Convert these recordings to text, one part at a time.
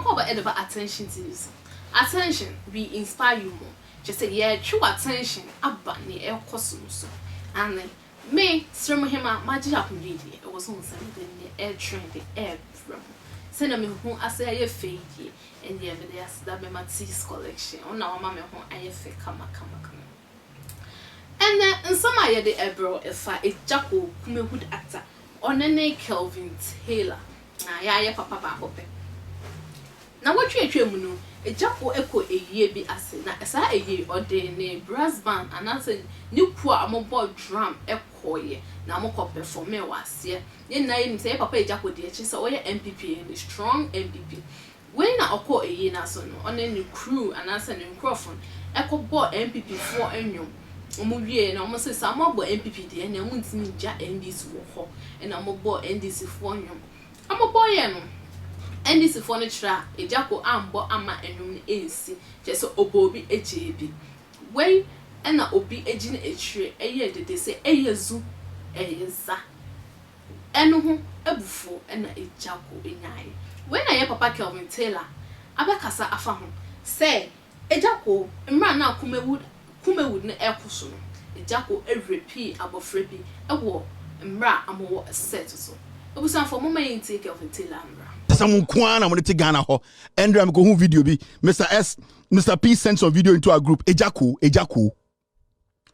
Akɔ aba ɛde ba Attention TV so. Attention, we inspire you more. Kyerɛ sɛ yɛretwe w'attention aba nea ɛrekɔ so no so. Ane, me, Srɛmuhema, magye akonnwa yi deɛ, ɛwɔ so hu sɛ mede nea ɛretrend ɛrebrɛ mo. Sɛnea me ho ase ayɛ fɛ yi deɛ, ɛnneɛ mede aseda bɛma Tees Collection. Ɔno na wama me ho ayɛ fɛ kama kama kama. Ɛnɛ nsɛm a yɛde ɛbrɛ wo ɛfa Agya Koo Kumawood actor ɔne ne Kelvin Taylor na yɛayɛ papa baako pɛ. Na wɔtwe mu no, Agya Koo kɔ eyie bi ase, na saa eyie ɔde ne brass band anaasɛ ne kuo a wɔbɔ drum ɛkɔɔyɛ na wɔkɔ perform wɔ aseɛ. Yɛn nyinaa yɛnim sɛ yɛ papa Agya Koo deɛ, kyerɛ sɛ ɔyɛ NPP, ne strong NPP. Wei na ɔkɔɔ eyie n'aso no, ɔne ne crew anaasɛ ne nkurɔfo no ɛkɔbɔ NPP foɔ nnwom. Wɔn wie na wɔn sɛ saa wɔn abɔ NPP deɛ, ɛna wɔn ntumi ngya NDC wɔ hɔ, ɛna wɔn bɔ NDC foɔ nnwom. Wɔn bɔ yɛ no, NDC foɔ no kyerɛ a Agya Koo ambɔ ama nnwom no nsi, kyerɛ sɛ ɔbɔ obi agye bi. Wei ɛna obi gyina akyire ɛyɛ dede sɛ ɛyɛ zu, ɛyɛ za. Ɛno ho abufuo ɛna Agya Koo nyaeɛ. Wei na yɛ papa Kelvin Taylor abɛkasa afa ho sɛ Agya Koo, mmerɛ na Kumawood no ɛkɔ so no, Agya Koo ɛrape abɔfra bi ɛwɔ mmerɛ a amowɔ set so. Abusuafoɔ, moma yɛntie Kelvin Taylor mmra. Sɛ mo nko ara na mode te Ghana hɔ. Ɛndra mekɔhu video bi, Mr S, Mr P sent some video into our group. Agya Koo, Agya Koo,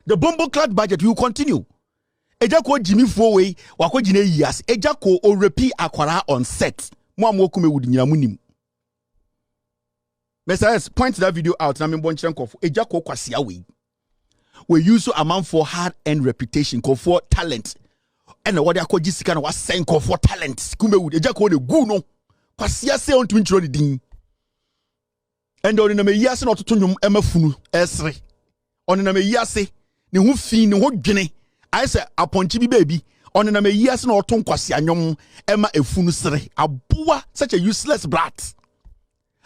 the bomboclat budget will continue. Agya Koo gyimifoɔ wei wakɔgyina yi ase. Agya Koo ɔrape akwaraa on set. Mo a mowɔ Kumawood nyina mo nim. Mr S, point that video out na membɔ nkyerɛ nkɔfo. Agya Koo kwasia wei we use amanfoɔ hard earned reputation, nkɔfoɔ talent, ɛna wɔde akɔgye sika na wasɛn nkɔfoɔ talent. Kumawood, Agya Koo ne gu no kwasia sɛ ɔntumi nkyerɛ ne din. Ɛnna ɔnenam eyi ase na ɔtoto nnwom ɛma funu ɛsere. Ɔnenam eyi ase, ne ho fi, ne ho dwene ayɛ sɛ apɔnkye bi baabi. Ɔnenam eyi ase na ɔto nkwasia nnwom ɛma efunu sere. Aboa, such a useless brat.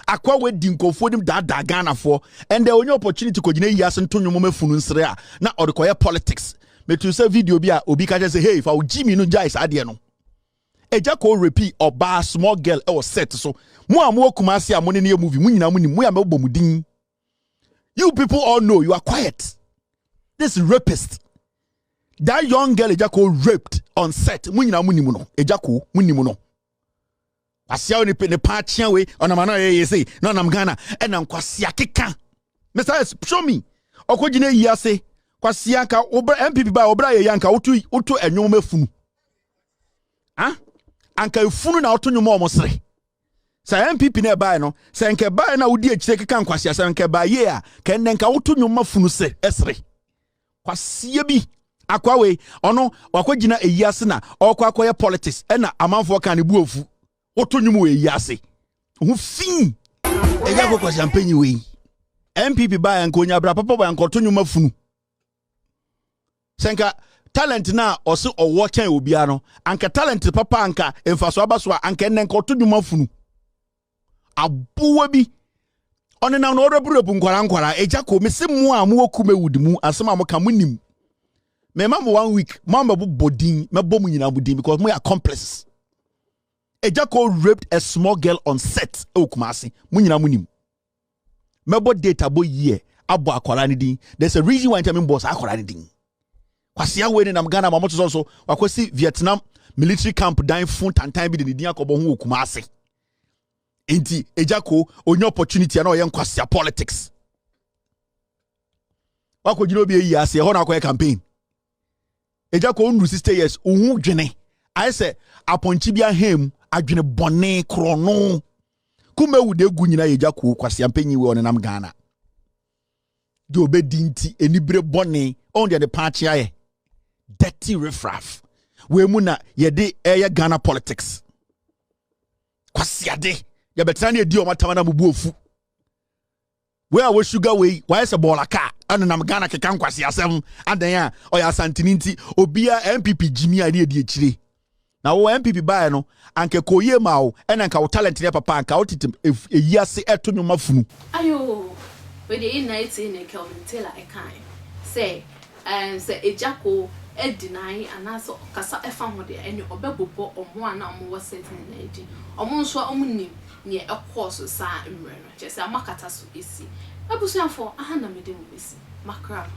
Akwa wadi nkɔfoɔ nim daadaa Ghanafoɔ. Ɛnna onye opportunity kɔgyina eyi ase nto nnwom ma funu nsere a na ɔde kɔyɛ politics. Metu sɛ video bi a obi ka kyerɛ sɛ, "Hey, fa wo Jimmy no gyae saa adeɛ no." Agya Koo rape ɔbaa, small girl, ɛwɔ set so. Mo a mowɔ Kumase a mo ne ne yɛ movie, mo nyinaa mo nim. Mo a mɛbɔ mo din, you people all know. You are quiet. This rapist, that young girl Agya Koo raped on set, mo nyinaa mo nim no. Agya Koo, mo nim no. Kwasia ne ne pa akyea wei ɔnam ano yɛ yɛ sei na ɔnam Ghana ɛna nkwasia keka. Mr S, show me. Ɔkɔgyina yi ase kwasia nka wobra NPP ba wobra yɛ yɛ anka woto woto ɛnwom efunu ah, anka efunu na woto nwom a ɔmo sere sɛ NPP na ɛbaeɛ no, sɛ nka ɛbaeɛ na wodi akyire keka nkwasia sɛ nka ɛbaeɛ yie a, kɛndɛ nka woto nwom ma funu sere ɛsere. Kwasia bi akwa wei, ɔno wakɔgyina eyi ase na ɔkɔ akɔyɛ politics, ɛna amanfoɔ kan ne bu afu. Woto nwom wɔ eyi ase ho fii. Ɛgya kɔ kwasia mpanyin wei, NPP baeɛ nka onya abira papa bɔ nkɔto nwom afunu sɛ nka talent na ɔse ɔwɔ kyɛn obiara no, anka talent papa, anka mfaso aba so a, anka ɛnɛ nka ɔto nwom afunu. Aboa bi ɔnenam na ɔrɛpurɛpu nkwara nkwara. Agya Koo, mese mu a mowɔ Kumawood mu, asɛm a moka mo nim. Mɛma mo one week, mo a mɛbobɔ din, mɛbɔ mo nyinaa mo din because mo yɛ accomplices. Agya Koo raped a small girl on set ɛwɔ Kumase. Mo nyinaa mo nim. Mɛbɔ date, abɔ year, abɔ akwara ne din. There's a reason why ntɛmi mbɔ saa akwara ne din. Kwasia wei ne nam Ghana ma mo to so wakɔsi Vietnam military camp dan fun tantan bi de ne din akɔbɔ ho wɔ Kumase. Nti Agya Koo onye opportunity a na ɔyɛ nkwasia politics. Wakɔgyina obi ayi ase ɛhɔ na akɔyɛ campaign. Agya Koo nduru 60 years, ohun dwene ayɛ sɛ apɔnkye bi ahɛn mu, adwene bɔne korɔno. Kumawood egu nyinaa yɛ Agya Koo kwasia mpanyin wei. Ɔnenam Ghana deɛ obɛdi nti anibere bɔne ɔn deɛ ne paakye ayɛ dirty riffraff wei mu na yɛde ɛyɛ Ghana politics. Kwasiade yɛbɛtena ne edi ɔmo atama na mo bu ofu. Wei a wɔsuga wei wayɛ sɛ bɔɔla kaa, ɛnenam Ghana keka nkwasi asɛm adan a ɔyɛ Asantene nti obiara NPP gyimi a ne edi akyire. Na wo NPP baeɛ no, anka kɔ ma wo, ɛna nka wo talent ne papa, anka wo tete eyi ase ɛto nnwoma funu. Ayo, wei deɛ, yɛn nyinaa etie ne Kelvin Taylor ɛkan sɛ Agya Koo. deny anaasɛ ɔkasa fa ho deɛ, ɛnneɛ ɔbɛbobɔ wɔn a na wɔwɔ set no nyinaa din. Wɔn nso a wɔnim nea ɛkɔɔ so saa mmerɛ no, kyerɛ sɛ wɔakata so asi. Abusuafoɔ, aha na mede mo bɛsi. Makra mo.